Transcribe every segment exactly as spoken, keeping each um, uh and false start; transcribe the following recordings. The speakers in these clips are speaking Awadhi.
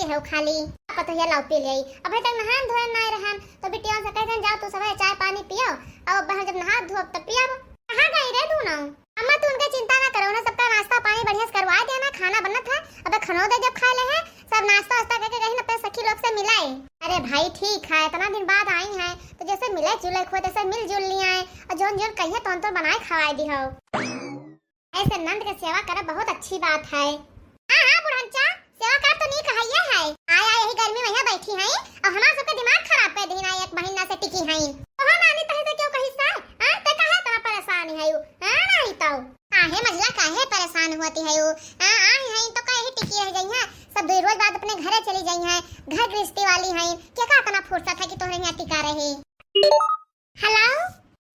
हो खाली। अब तो ये लाओ पी ले। अबे तक नहान धोए ना रहन, तो बिटिया से कह देन, "जाओ तू सब चाय पानी पियो, और अब हम जब नहा धोब तब पियब।" कहाँ गई रे दोनों? अम्मा, तू उनके चिंता ना करो ना, सबका नाश्ता पानी बढ़िया से करवा देना, खाना बनत है, अबे खानो दे जब खा ले है, सब नाश्ता वास्ता करके गई ना अपने सखी लोग से मिलाए। अरे भाई ठीक है, इतना दिन बाद आई हैं, तो जैसे मिले जुले खुद ऐसे मिलजुल लिया है, और जोन जोन कहिए तोन तो बनाए खवाए दी हो। ऐसे नंद के सेवा करब बहुत अच्छी बात है। हाँ, हाँ, बुढ़नचा, सेवा करब तो नीक हइये है। आय, आय, यही गर्मी में यहाँ बैठी हैं, और हमार सबके दिमाग खराब कर दीन, एक महीना से टिकी हैं। तो हाँ, नानी, तहे से क्यों कही सा? हाँ, ते काहे इतना परेशान है यू? हाँ, नहीं तो। काहे मझला, काहे परेशान होती है यू? हाँ, आई हैं तो काहे टिकी रह जाई हैं? सब दो रोज बाद अपने घरे चली जाई हैं। घर गृहस्थी वाली हैं, के का इतना फुर्सत है कि तोहरे यहाँ टिका रहे? हेलो।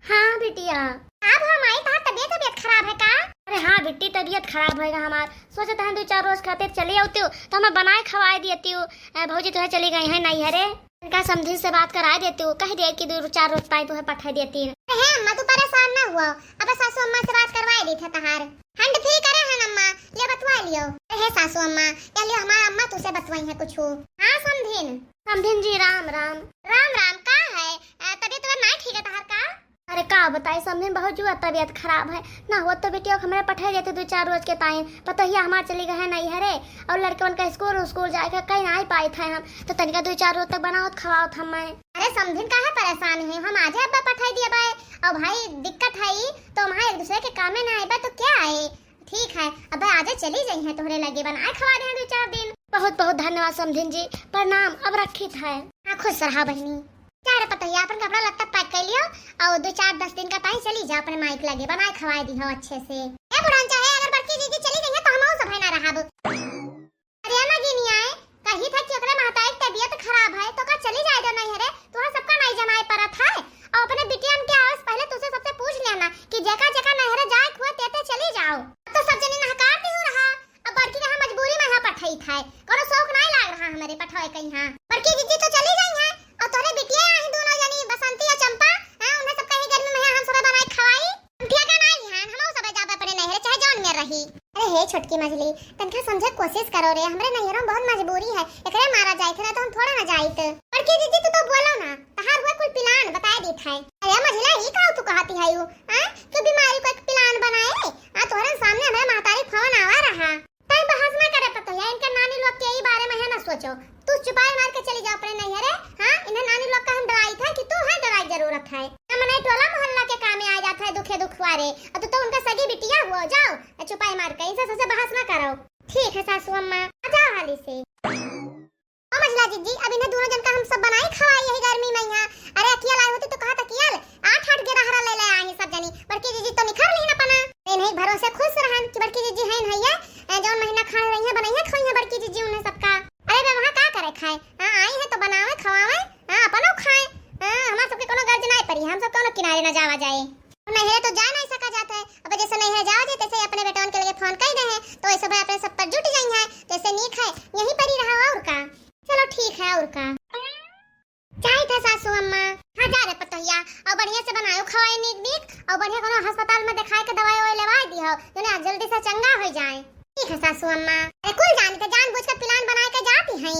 हाँ बिटिया। का भवा माई, तहार तबियत, तबियत खराब है का? अरे हाँ बिट्टी, तबियत खराब है हमार। सोचत हन दो चार रोज खातिर चली आउतिउ, तो हमें बनाए खवाए दियतिउ। ए, भौजी तुहे चली गई है नैहरे, इनका समधिन से बात कराए देतिउ, कह दिया कि दो चार रोज ताई तुहे पठाए देती। अरे हे अम्मा, तू परेशान ना हुआ, अब सासू अम्मा से बात करवाए दी थे तहार। Hand free करे हन अम्मा, ले बतवा लियो। अरे हे सासू अम्मा, या लियो हमार अम्मा तुसे बतवाई है कुछ। हाँ समधिन। समधिन जी राम राम। राम राम, का है? अ, तबियत, तबियत नाई ठीक है तहार का? अरे का बताई समधिन, बहुत जुआ तबियत खराब है। ना हुआ तो बिटिया के हमरे पठाई देते दो चार रोज के ताई। पतोहिया हमार चली गए है नैहरे, और लड़कवन का स्कूल, स्कूल जाए का कहीं नाई पाई थे हम, तो तनिका दो चार रोज तक बनावत खवावत हम मैं। अरे समधिन काहे परेशान है, हम आजे अब्बा पठाई दिया बाय। और भाई दिक्कत है ई, तो वहाँ एक दूसरे के कामे ना आए बा तो क्या है? ठीक है, अब आजे चली जाई है तोहरे लगे, बनाए खवा दे हैं दो चार दिन। बहुत बहुत धन्यवाद समधिन जी, प्रणाम, अब रखित है। हाँ, खुश रहा बहिनी। जा रे पतोहिया, अपन कपड़ा लत्ता pack कर लियो और दो चार दस दिन का ताई चली जा अपने माई के लगे, बनाए खवाए दी हो अच्छे से। ए बुढ़ान, चाहे अगर बड़की जीजी चली गई है तो हम सब है ना रहब। अरे ना गिनिया है, कही था कि ओकरे महतारी की तबीयत खराब है तो का चली जाए दे नैहरे, तोहरा सबका नहीं जनाए परत है। और अपने बिटियन के आवे से पहले तुसे सबसे पूछ लेना कि जेका जेका नैहरे जाए के हुआ तेते चली जाओ। अब तो सब जने नहकार दी हो रहा, अब बड़की के यहाँ मजबूरी में यहाँ पठाई था, कोनो शौक नहीं लाग रहा हमारे पठाए कहीं यहाँ। बड़की जीजी तो चली गई है और तोहरे बिटिया आई दोनों जनी बसंती और चंपा, हाँ, उन्हें सबका ही गर्मी में यहाँ हम सब बनाए खवाई। हम ठेका ना लिहान, हमहू सब जाबे अपने नैहरे, चाहे जौन में रही। अरे हे छोटकी मझली, तनका समझे कोशिश करो रे, हमरे नैहरों में बहुत मजबूरी है, एकरे मारा जाइत, ना तो हम थोड़ा ना जाइत। बड़की दीदी तू तो बोलो ना, तहार हुआ कुल plan बताए दी था। अरे मझला, ई का तू कहती है यू? हैं? क्यों बीमारी को एक plan बनाए? आ तोहरे सामने हमरे महतारी फोन आवा रहा। तै बहस ना करे पतोहिया, इनके नानी लोग के ई बारे में है ना सोचो। तू चुपाई मार के चली जाओ अपने नैहरे। हाँ, इन्हें नानी लोग का हम डराई था कि तू है डराई जरूरत है। ना मने टोला मोहल्ला के कामे आ जाता है दुखे दुखवारे। और तू तो उनका सगी बिटिया हुआ, जाओ चुपाई मार के, इनसे सबसे बहस ना करो। ठीक है सासू अम्मा, आ जाओ हाली से। ओ मझला जीजी, अब इन्हें दोनों जन का हम सब बनाई खवाई यही गर्मी में यहाँ। अरे अकियल आए होती तो कहा था कियल, आठ आठ गिरहरा ले ले आए हैं सब जनी। बड़की जीजी तो निखर ली ना पना। इन्हीं भरोसे खुश रहन कि बड़की जीजी हैं भैया, ए, जौन महीना खाए रही है, बनाई है, खोई है बड़की जीजी उन्हें सबका। अरे बे, वहाँ का करे खाए? हाँ, आई है तो बनावे, खवावे, हाँ, अपनो खाए। हाँ, हमार सबके कोनो गर्ज नहीं पड़ी, हम सब कोनो किनारे ना जावा जाए। नैहरे तो जा नहीं सका जाता है। अब जैसे नैहरे जावा जाए, तैसे अपने बेटवन के लिए फोन कर दे हैं, तो ऐसे भाई अपने सब पर जुट जाई हैं, तैसे नीक है, यहीं पर ही रहा और का। चलो ठीक है, और का। जाई था सासू अम्मा। हाँ, जा रे पतोहिया, और बढ़िया से बनायो खवाई नीक नीक, और बढ़िया कोनो अस्पताल में दिखाए के दवाई ववाई लेवाई दियो, जने जल्दी से चंगा हो जाए। ठीक है सासू अम्मा। अरे कुल जानी तो जानबूझ के plan बनाए के जाती हैं।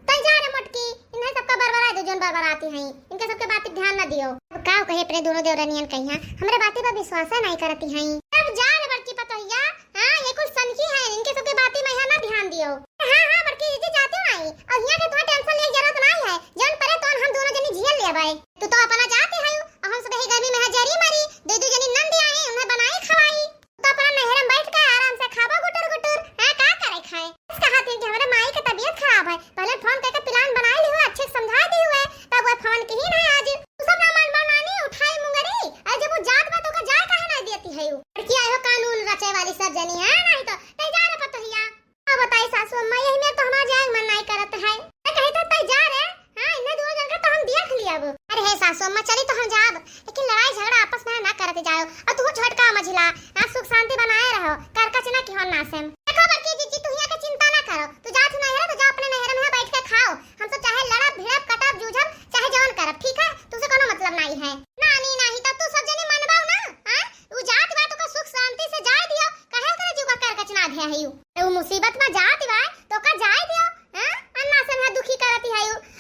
तै जा रे मोटकी, इन्हें सबका बरबरा दो, जोन बरबराती हैं, इनके सबके बात पे ध्यान ना दियो। अब का कहे अपने दोनों देवरनियन कहिया, हमरे बाती पर विश्वास नहीं करती हैं। तब जा रे बड़की पतोहिया, हाँ, ये कुल सनकी हैं, इनके सबके बाती में यहाँ ना ध्यान दियो। हाँ, हाँ, बड़की जीजी जाती आई, और यहाँ के तुम्हें tension लेके जरूरत नहीं है, जौन परे तौन हम दोनों जनी झेल लेबै। तू तो अपना जाती है, और हम सब यही गर्मी में यहाँ जरी मरी, दो दो जनी नंद आई, उन्हें बनाई खवाई। तो अपना नैहर में बैठ के आराम से खाबो गुटुर गुटुर, हाँ, का करे खाए। इस कहा थी कि हमारे माई के तबीयत खराब है, पहले फोन करके plan बनाए ली हुए, अच्छे से समझा दी हुए, तब वो फोन की ही नहीं आज। तू सब ना मन बनानी, उठाई मुंगरी, अरे जब वो जात बा तो का जाए काहे ना देती है यू? लड़की आए हो कानून रचे वाली सब जनी है, नहीं तो नहीं जा रे पतोहिया। का बताई सासू अम्मा, यही में तो हमार जाए मन नहीं करत है। मैं कही तो तै जा रे, हाँ, इन्हें दोनों जन का तो हम देख लियब। अरे हे सासू अम्मा, चली तो हम जाब, लेकिन लड़ाई झगड़ा आपस में ना करते जाओ। और तू झटका मझिला, हाँ, सुख शांति बनाए रहो, करकच ना की हो नासेम। देखो बड़की जीजी, तू यहाँ के चिंता ना करो, तू जात नैहर तो जा अपने नैहर में बैठ के खाओ। हम सब चाहे लड़ब, भिड़ब, कटब, जूझब, चाहे जौन करब, ठीक है, तुमसे कोनो मतलब नहीं है। नानी, नहीं तो तू सब जने मनबाऊ ना, हाँ? उ जात बा तो का सुख शांति से जाए दियो, काहे ओकरे जुगा करकच ना धे है यू? ए, उ मुसीबत में जात बा तो का जाए दियो, हाँ?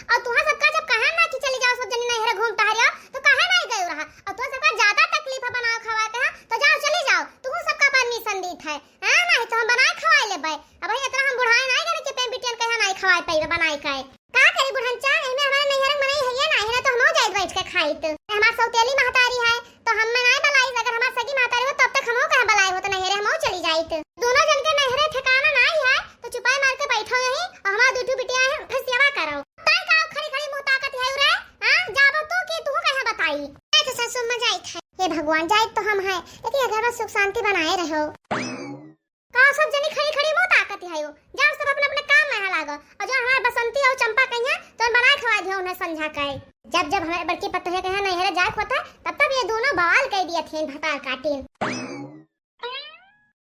अउर तुहा सबका जब कहा ना कि चली जाओ सब जनी नैहरे घूम टहरियो, तो काहे नाहीं गयो रहा? अउर तुहा सबका ज्यादा तकलीफ है बनाओ खवाए के, हाँ? तो जाओ, चली जाओ, तुहू सबका परमिशन दीत है, हाँ? नाहीं तो हम बनाए खवाए लेबै। अब इतना हम बुढ़ाए नाहीं गने कि अपने बिटियन के यहाँ नाहीं खवाए पाइबे बनाए के। का करी बुढ़नचा, एहमे हमारे नैहर में मनई है ये ना, इन्हें तो हमहू जाइत बैठ के खाइत। हमार सौतेली महतारी है, तो हम में नाहीं बलाई, अगर हमार सगी महतारी होत, तब तक हमहू कहाँ बलाई होत नैहरे, हमहू चली जाइत। दोनों जन के नैहरे ठिकाना नाहीं है, तो चुपाई मार के बैठो यहीं, अउर हमार दू ठो बिटिया है, उनके सेवा करो। ताई का खड़ी खड़ी मुँह ताकत है रे? हाँ, जाबो तू कि तू कहाँ बताई? मैं तो सासू में जाइत है। हे भगवान, जाइत तो हम है, लेकिन ये घर में सुख शांति बनाए रहो। का सब जनी खड़ी खड़ी मुँह ताकत है हो? जाओ सब अपने अपने काम में यहाँ लागो। अउर जो हमार बसंती अउर चंपा कहिया, तो बनाए खवाए दियो उन्हें संझा के। जब जब हमारे बड़की पतोहिया कहिया नैहरे जाए के होता, तब तब ये दोनों बवाल कर दिया थे भतार काटिन।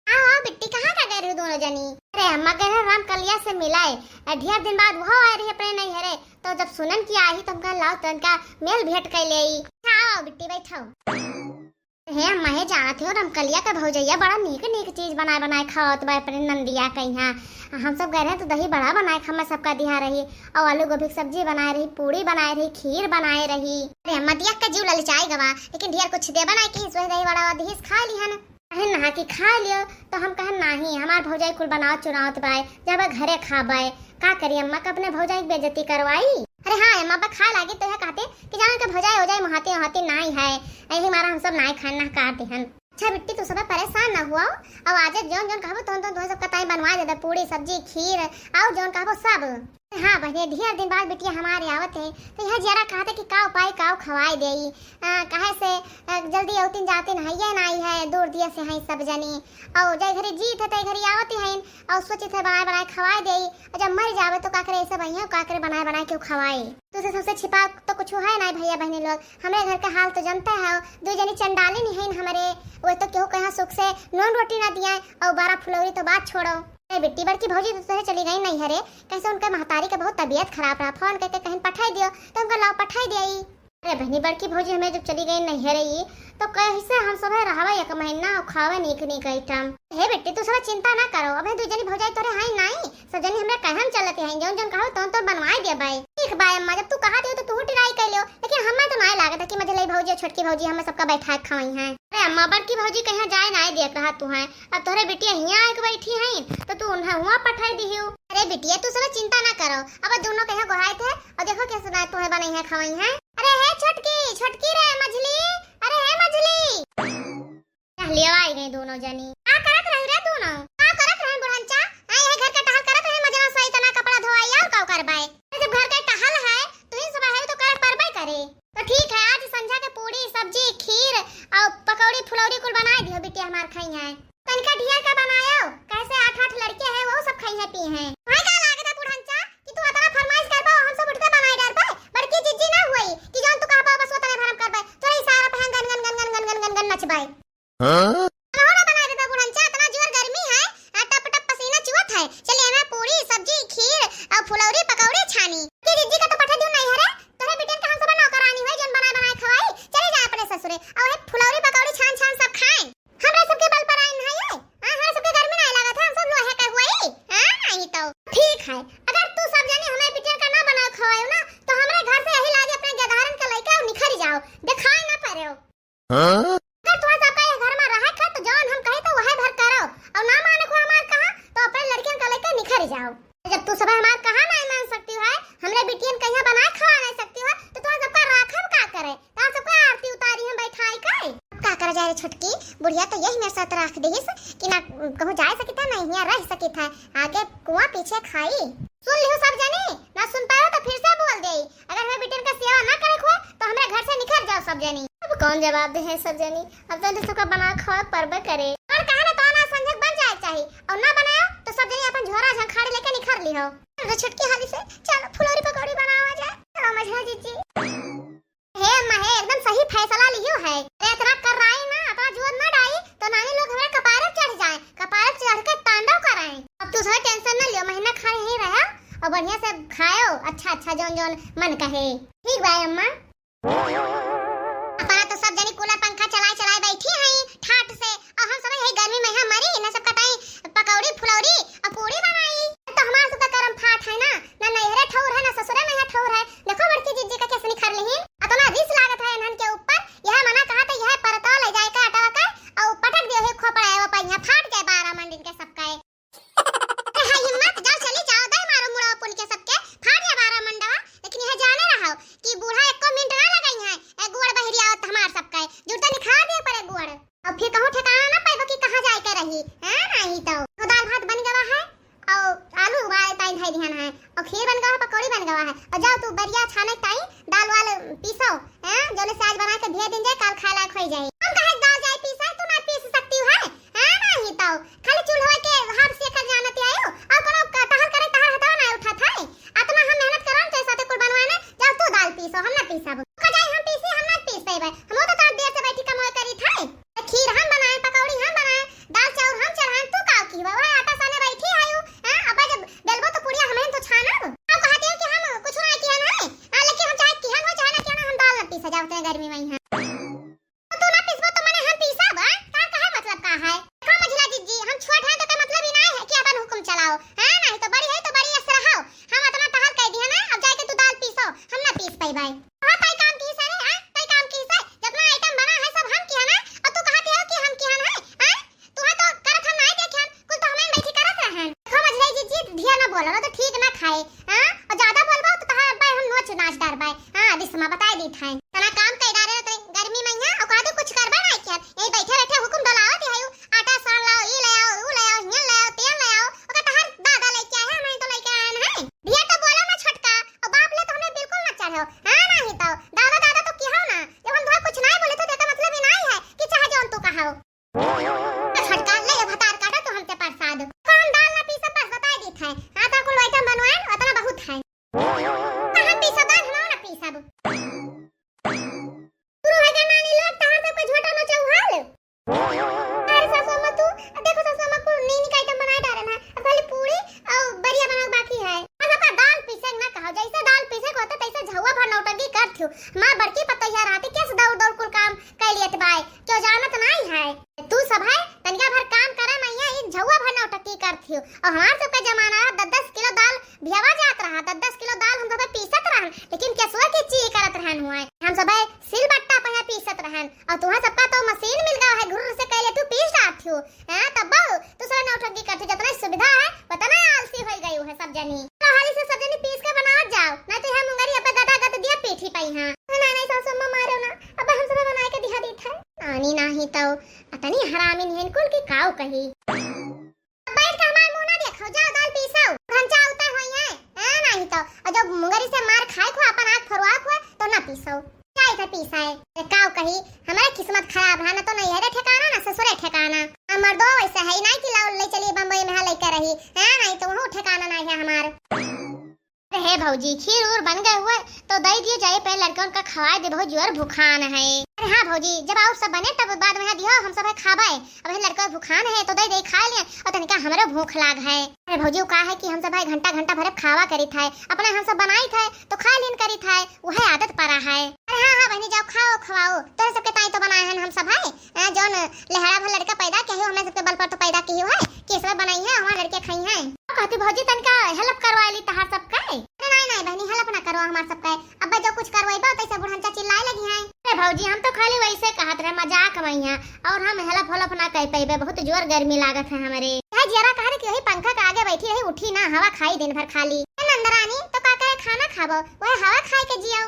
आओ, आओ बिट्टी, कहाँ का गए रहे दोनों जनी? अरे अम्मा गए रहे रामकलिया से मिलाए, अ, ढेर दिन बाद वो आए रही अपने नैहरे, तो जब सुनन की आई तो हम कहा लाओ तो इनका मेल भेंट कर ले आई। आओ बिट्टी बैठो। हे अम्मा, हे जानत हो, रमकलिया के भौजैया बड़ा नीक नीक चीज बनाए बनाए खावत बा अपने नंदिया के यहाँ। हम सब गए रहे तो दही बड़ा बनाए के हमें सबका दिहा रही, अउर आलू गोभी के सब्जी बनाए रही, पूड़ी बनाए रही, खीर बनाए रही। अरे अम्मा, दिया के जीव ललचाई गवा, लेकिन ढेर कुछ दे बनाए की सोहे दही बड़ा दिहिस खा लिहन। कहे नहा के खा लियो, तो हम कहे नाहीं, हमार भौजाई कुल बनावत चुनावत बाय, जब घरे खाबाय, का करी अम्मा के अपने भौजाई के बेइज्जती करवाई? अरे हाँ अम्मा, बा खाए लागी तो यह कहते कि जान के भौजाई हो जाए, मुहाती मुहाती नाई है, यही मारा हम सब नाई खाए ना काट दिहन। अच्छा बिट्टी, तू सब परेशान ना हुआ, अब आज जौन जौन कहबो तौन तौन तुम्हें सबका ताई बनवा देता, पूड़ी सब्जी खीर और जौन कहबो सब। हाँ बहने, ढेर दिन बाद बिटिया हमारे आवत है, तो यह जरा कहते कि का उपाय का खवाए देई, आ, काहे से आ, जल्दी औतिन जातिन हइये नाई है, दूर दिया से हैं सब जनी, और जय घरी जीत है तय घरी आवत ही हैं, और सोचित है बनाए बनाए खवाए देई, और जब मर जावे तो का करे ऐसे भैया का करे बनाए बनाए क्यों खवाए? तुझसे सबसे छिपा तो कुछ है ना भैया बहनी लोग, हमरे घर का हाल तो जानते हो, दो जनी चंडाली नहीं है हमरे, वो तो केहू कहाँ सुख से नून रोटी ना दिया, और बारह फुलौरी तो बात छोड़ो। अरे बिट्टी, बड़की भौजी तो तोहरे चली गई नैहरे, कैसे उनके महतारी के बहुत तबीयत खराब रहा, फोन करके कहीं पठाई दियो, तो उनका लाओ पठाई दिया। अरे बहनी, बड़की भौजी हमें जब चली गई नैहरे ई, तो कैसे हम सब रहबे एक महीना और खावे नीक नीक आइटम। हे बेटी, तू सब चिंता ना करो, अबे दू जनी भौजाई तोरे हैं नाई, सब जनी हमरे कहम चलत हैं, जौन जौन कहो तौन तौन बनवाए देबे। ठीक बा अम्मा, जब तू कहा दियो तो तू ट्राई कर लियो, लेकिन हमें तो नाई लागत है कि मझली भौजी और छोटकी भौजी हमें सबका बैठा के खवाई हैं। अरे अम्मा, बड़की भौजी कहीं जाए नाई देख रहा तू है, अब तोहरे बिटिया हियाँ आके बैठी हैं, तो तू उन्हें हुआँ पठाई दिहियो। अरे बिटिया, तू सब चिंता ना करो, अब दोनों कहीं गोहाए थे, और देखो कैसे ना तुम्हें बनाई है खवाई है। अरे हे छोटकी, छोटकी रे मझली, अरे हे मझली। टहलिया आई गई दोनों जनी। का करत रही रे दोनों? का करत रहे बुढ़नचा? आई है घर के टहल करत रहे, मजना सही तना कपड़ा धोआई और का करबाए। जब घर के टहल है, तो ही सब है तो करे परबे करे। तो ठीक है, आज संझा के पूड़ी, सब्जी, खीर और पकौड़ी, फुलौरी कुल बनाए दियो बिटिया हमार खाई है। तनिका ढेर का बनायो, कैसे आठ आठ लड़के हैं, वो सब खाई है पी हैं। भाई का लागत है बुढ़नचा कि तू अतना फरमाइश करबा, हम सब उठते बनाए डरबे। बड़की जिज्जी ना हुई कि जौन तू कहबा बस वो तने भरम करबे। तोरे इशारा पे हम गन गन गन गन गन गन गन नचबे। हाँ? कहो ना बनाए देता बुढ़नचा, इतना जोर गर्मी है, आ, टप टप पसीना चुअत है। चलिए हमें पूड़ी, सब्जी, खीर और फुलौरी पकौड़ी छानी। कि जिज्जी का तो पठा दियो नैहरे, तोरे बिटियन के हम सब नौकरानी हुई, जौन बनाए बनाए खवाई, चली जाए अपने ससुरे। और वही फुलौरी पकौड़ी छान छान सब खाएं। हमरा सबके बल पर आइन है ये? हाँ, हमरा सबके गर्मी नाई लागत है, हम सब लोहे के हुई। हाँ, नाई तो। ठीक है, अगर तू सब जनी हमें बिटिया का ना बनाओ खवायो ना, तो हमरे घर से यही लागे अपने गधारन के लइका निखर जाओ, दिखाई ना पड़े हो। हाँ? अगर तुम्हारे सबका ये घर में रहे का, तो जौन हम कहे तो वही भर करो, और ना माने को हमार कहा, तो अपने लड़कियन का लइका निखर जाओ। जब तू सब हमार कहा ना मान सकती है, हमरे बिटियन कहिया बनाए खवा नहीं सकती है, तो तुम्हारे सबका राखब का करे? तार सबका आरती उतारी हम बैठाई का? अब का कर जाए रे छोटकी, बुढ़िया तो यही मेरे साथ रख देहिस कि ना कहूँ जा सकित है, ना यहाँ रह सकित है, आगे कुआं पीछे खाई। सुन लियो सब जनी, ना सुन पाओ तो फिर से बोल दे, अगर हमें बिटियन का सेवा ना करे को, तो हमरे घर से निकल जाओ सब जनी। अब कौन जवाब दे है सब जनी, अब तो सबका बना खावा परबे करे। और कहा ना तो ना संजोग बन जाए चाही, और ना बनाओ तो सब जनी अपन झोरा झंखाड़ी लेके निखर ली हो। अरे छोटकी हाली से चलो फुलौरी पकौड़ी बनावा जाए, चलो मझा जिज्जी। हे अम्मा हे, एकदम सही फैसला लियो है। अरे इतना कर रही ना, इतना जोर ना डाई, तो नानी लोग हमारे कपारे चढ़ जाए, कपारे चढ़ के तांडव कराए। अब तू थोड़ा टेंशन ना लियो, महीना खा यहीं रहा और बढ़िया से खायो, अच्छा अच्छा जौन जौन मन कहे। ठीक बा अम्मा। अपना तो सब जनी कूलर पंखा चलाए चलाए बैठी हैं ठाट से, और हम सब यही गर्मी में यहाँ मरी, इन्हें सब कटाई पकौड़ी फुलौरी और पूड़ी बनाई। तो हमारा सब का करम फाट है ना, ना नैहरे ठौर है, ना ससुरे में यहाँ ठौर है, हाँ, नाहीं तो। तो दाल भात बन गवा है, और आलू उबाले ताई धई दिहन है, और खीर बन गवा है, पकौड़ी बन गवा है, और जाओ तू बरिया छाने ताई दाल वाल पीसो, हैं? जौने से आज बना के भेज दिन जाए, काल खाए लायक होई जाए। हम कहे दाल जाए पीसे, तू ना पीस सकती हो, है? हाँ, नाहीं तो। खाली चूल्हा के हाथ से कर जानत आयो, और कोनो क-, टहल करे, टहल हथवा ना उठत है। अतना हम मेहनत करम, चाहे साथे कुल बनवाए ना, जाओ तू दाल पीसो, हम ना पीसब। का जाए हम पीसी, हम ना पीस पेबे। हम तो तोर देर से बैठी कमोए करी थे। खीर हम बनाए, पकौड़ी हम बनाए, दाल चाउर हम चढ़ाएम, तू का की बा? वह आटा साने बैठी है यू, हैं? अब जब बेलबो तो पुड़िया हमें तो छानब। अब कहती है कि हम कुछ ना किया ना है, हाँ, लेकिन हम चाहे किया ना, चाहे ना किया ना, हम दाल ना पीसा जाओ इतने गर्मी में यहाँ। तो तू ना पीसबो तो मने हम पीसा बा? का कहे मतलब का है? देखो मझिला जिज्जी, हम छोट हैं तो का मतलब ही ना है कि अपन हुक्म चलाओ, हाँ? नहीं तो बड़ी है तो बड़ी ऐसे रहो। हम इतना टहल कह दिया ना, अब जाके तू दाल पीसो, हम ना पीस पाई भाई। हाँ, तई काम की से रे, हाँ? तई काम की से? जितना आइटम बना है सब हम किया ना, और तू कहती हो कि हम किया ना, हाँ? तू है तो करत हम नाई देखे, कुल तो हमें बैठी करत रहन। देखो मझिला जिज्जी, ढेर ना बोलो ना तो ठीक ना खाए, हाँ? और ज्यादा बोलबो तो तहार अब्बा हम नोच नाच डरबे, हाँ? रिश्मा बताए दी थाए। तना काम कई डारे ना तई गर्मी में यहाँ, और कहते कुछ करबे ना किया। यही बैठे बैठे हुक्म डलावत है, आटा सान लाओ, ई ले आओ, ऊ ले आओ, हियन ले आओ, तेल ले आओ। ओकर तहार दादा लेके आए हैं, हम तो लेके आए हैं। ढेर तो बोलो ना छोटका, और बाप ले तो हमें बिल्कुल ना चढ़ो। हाँ, नाहीं तो। दादा, दादा तो किया हो ना। जब हम तोहरा कुछ नाहीं बोले तो एकर मतलब ये नाहीं है कि चाहे जौन तू कहाओ। तो छोटका, ले ये भतार काटा तो हमसे प्रसाद। कौन दाल ना पीसा, बस बताए दी थाए। हाँ, तो कुल आइटम बनवाए, उतना बहुत है। कहाँ पीसा दाल, हम ना पीसब। तू रह गया नानी लोग, तहार सबका झोटा नोचा उहाल। अरे सासू अम्मा, तू देखो, सासू अम्मा कुल नीनी का आइटम बनाए डारे ना, अब खाली पूरी और बरिया बनावे बाकी है। और सबका दाल पीसे ना कहो, जैसे दाल पीसे को होता तैसे झौवा भर नौटंकी कर थियो। माँ बड़की पतैया रहती, कैसे दौड़ दौड़ कुल काम कर लियत बाय, क्यों जानत नाहीं है। तू सब है, तनिका भर काम करे मैया, ई झौवा भर नौटंकी कर थियो। और हमार सबका जमाना दस दस किलो दाल भियावा जात रहा, दस दस किलो दाल हम सबे पीसत रहन, लेकिन केसुआ के ची करत रहन हुआ। हम सबे सिल बट्टा पे पीसत रहन, और तुहा सबका तो मशीन मिल गवा है, घुर्र से कहले तू पीस डारत हो। हाँ, तब बहु, तू सारा नौटंकी करत हो, जितना सुविधा है, उतना आलसी हो गई है सब जनी। तो हाली से सब जनी पीस के बनावत जाओ, ना तो हम मुंगरी अब गदा गद दिया पीठी पाई। हाँ, ना, नहीं, सासू अम्मा मारो ना, अब हम सबे बनाए के दिहा दी थे। आनी नाहीं तो, अतनी हरामी निहन कुल की काऊ कही। बैठ के हमार मुंह ना देखो, जाओ दाल पीसो, घंचा उतर होई है, हैं, नाहीं तो। और जब मुंगरी से मार खाए को, अपन आँख फरवा को, तो ना पीसो। जाए थे पीसा है। ए, काऊ कही, हमारे किस्मत खराब है, ना तो नैहरे ठिकाना, ना ससुरे ठिकाना। हमार दो वैसे है, नाहीं कि लाओ ले चलिए बम्बई में, हाँ, लेकर रही, हैं, नाहीं तो वहूँ ठिकाना नाहीं है हमार। अरे हे भौजी, खीर उर बन गए हुए तो दे दिए जाए, पहले लड़कन का खवाए दे, बहुत जोर भुखान है। अरे हाँ भौजी, जब और सब बने तब बाद में दियो, हम सब है खाबे। अब हे लड़का भुखान है तो दे दे खा ले, और तनिका हमरो भूख लाग है। अरे भौजी, वो का है कि हम सब है घंटा घंटा भर खावा करी था, अपने हम सब बनाई था तो खा लीन करी था, वह आदत पड़ा है। अरे हाँ हाँ बहनी, जाओ खाओ खवाओ, तोरे सबके ताई तो बनाए हैं हम सब है। हाँ, जौन लेहड़ा भर लड़का पैदा किए हो, हमें सबके बल पर तो पैदा किए हो है, कि सब बनाई है, हमारे लड़के खाई हैं। कहती भौजी तनिका help करवा ली तहार सबके। अरे नाहीं नाहीं बहनी, help ना करो हमार सबके। अब जो कुछ करवाइबा तैसे बुढ़नचा चिल्लाए लगी हैं। अरे भौजी, हम तो खाली वैसे कहत रहे, मजाक में ही हैं, और हम help होलप ना कर पाइबे, बहुत जोर गर्मी लागत है हमरे। है जियरा कह रहे कि वही पंखा के आगे बैठी रही, उठी ना, हवा खाई दिन भर खाली। ए नंदरानी, तो का करे खाना खाबो, वह हवा खाए के जियो।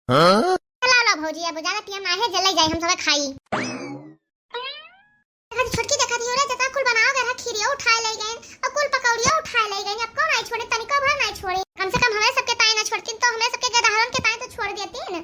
हाँ? चला लो भौजी, अब ज्यादा टियम ना है, जल्दी जाए हम सब खाई। देखा छोटकी, देखा दियो रे, जितना कुल बनाओ गए रहा, खीरियो उठाए ले गए और कुल पकौड़ियो उठाए ले गए, अब कौन आई छोड़े, तनिको भर नहीं छोड़े। कम से कम हमें सबके ताई ना छोड़तीन तो हमें सबके गदहरन के ताई तो छोड़ देतीन।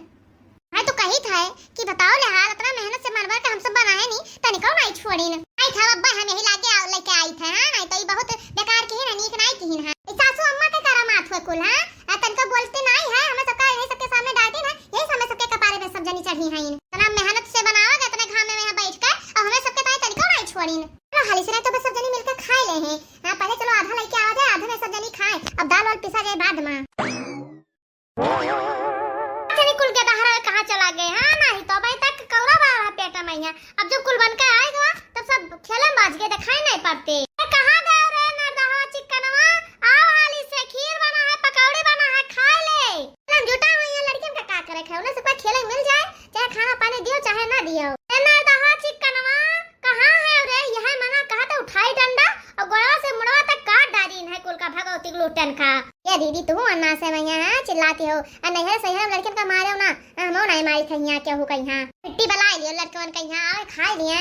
मैं तो कही था कि बताओ ले हाल, इतना मेहनत से मनवा के हम सब बनाए नहीं, तनिको नहीं छोड़ीन। आई था अब्बा, हम यही लागे आ-, लेके आई थे, हाँ, नहीं तो ये बहुत बेकार की ना, नीक नहीं की ना। ई सासू अम्मा के करम आत हुए कुल, हाँ? आ, तनिको बोलते नाई है, हमें सबका यही सबके सामने डांटे ना, यही समय सबके कपारे पे सब जनी चढ़ी हैं। इतना मेहनत से बनावा गया, इतने घाम में यहाँ बैठ कर, और हमें सबके ताई तनिको नाई छोड़ीन। चलो हाली से नहीं तो बस सब जनी मिलकर खाए ले हैं। हाँ, पहले चलो आधा लेके आवा जाए, आधा में सब जनी खाए, अब दाल वाल पिसा जाए बाद में। चली कुल के दहरा कहाँ चला गए? हाँ, नहीं तो अबे तक कौरा बा रहा पेटा में यहाँ। अब जब कुल बन के आए गवा, तब सब खेले में बाज के दिखाई नहीं पड़ते। ए, कहाँ गए रे नरदहा चिकनवा? आओ हाली से, खीर बना है, पकौड़ी बना है, खा ले। हम जुटा हुई है, लड़कियन का का करे खाए, उन्हें सबका खेले मिल जाए, चाहे खाना पानी दियो, चाहे ना दियो। ए नरदहा चिकनवा, कहाँ है रे? यह मना कहा तो उठाई डंडा और गोड़वा से मुड़वा तक काट डाली इन्हें कुल का भगवती लूटन का। ये दीदी, तू अन्ना से मैया है चिल्लाती हो, आ नैहर सैहर लड़कन का मारे हो ना, आ हमो नहीं मारी थे यहाँ, क्या हो कहीं यहाँ। पिट्टी बला लियो लड़कन का यहाँ, आवे खा लिए।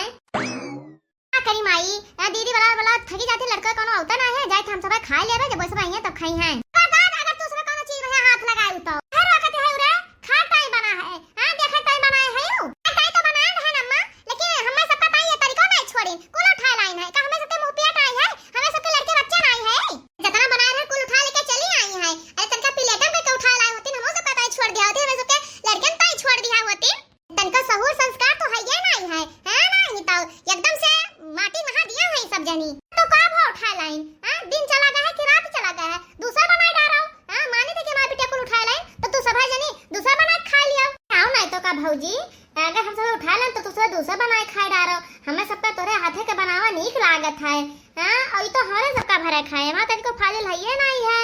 का करी माई, आ दीदी वाला वाला थकी जाती, लड़का कौनो अवता ना है, जाए हम सब खाए लेबे, जब वो सब आइए तब खाई हैं। का दादा, अगर तू सब कौनो चीज में हाथ लगाए तो। हर वक्त है उरे, खाए टाइम बना है, हाँ, देखे टाइम बनाए है यू। खाए टाइम तो बनाए है ना अम्मा, लेकिन हमें सबका ताई ये तरीका नहीं छोड़ी, कुल उठा लाइन है, का हमें सबके मुंह पिया टाई है, हमें सबके लड़के बच्चे नहीं है। जितना बनाए रहे कुल उठा लेके चली आई है। अरे तनका प्लेटन करके उठा लाई होती, हमो सबका ताई छोड़ दिया होती, हमें सबके लड़कन ताई छोड़ दिया होती। तनका सहूर संस्कार तो है ये नहीं है, है नहीं तो एकदम से माटी महा दिया है सब जनी। तो का भा उठा लाइन, हाँ, दिन चला गया है कि रात चला गया है, दूसरा बनाए डारो, हाँ, मानी थे कि हमारे बिटिया कुल उठा लाइन, तो तू सब है जनी दूसरा बना के खा लियो। आओ नहीं तो का भौजी, अगर हम सब उठा लेन तो तू सब दूसरा बनाए खाए डारो, हमें सबका तोरे हाथे के बनावा नीक लागत है, हाँ, और ये तो हमारे सबका भरे खाए, वहाँ तनिको फाजिल है ये नहीं है।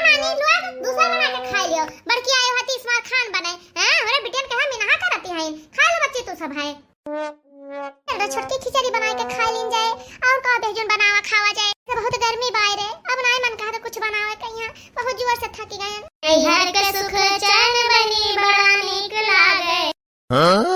मानी लुआ, दूसरा बना के खा लियो। बड़की आयो हती इस्मार खान बने। हैं, हमरे बिटियन के हम इनहा करती हैं। खा लो बच्ची तू सब है। अरे छोटकी खिचड़ी बनाए के खा लीन जाए। और का बेजुन बनावा खावा जाए। तो बहुत गर्मी बाय रे। अब नाय मन कहा तो कुछ बनावे कहिया। बहुत जोर से थकी गए। नैहर के सुख चैन बनी बड़ा नीक लागे। हाँ?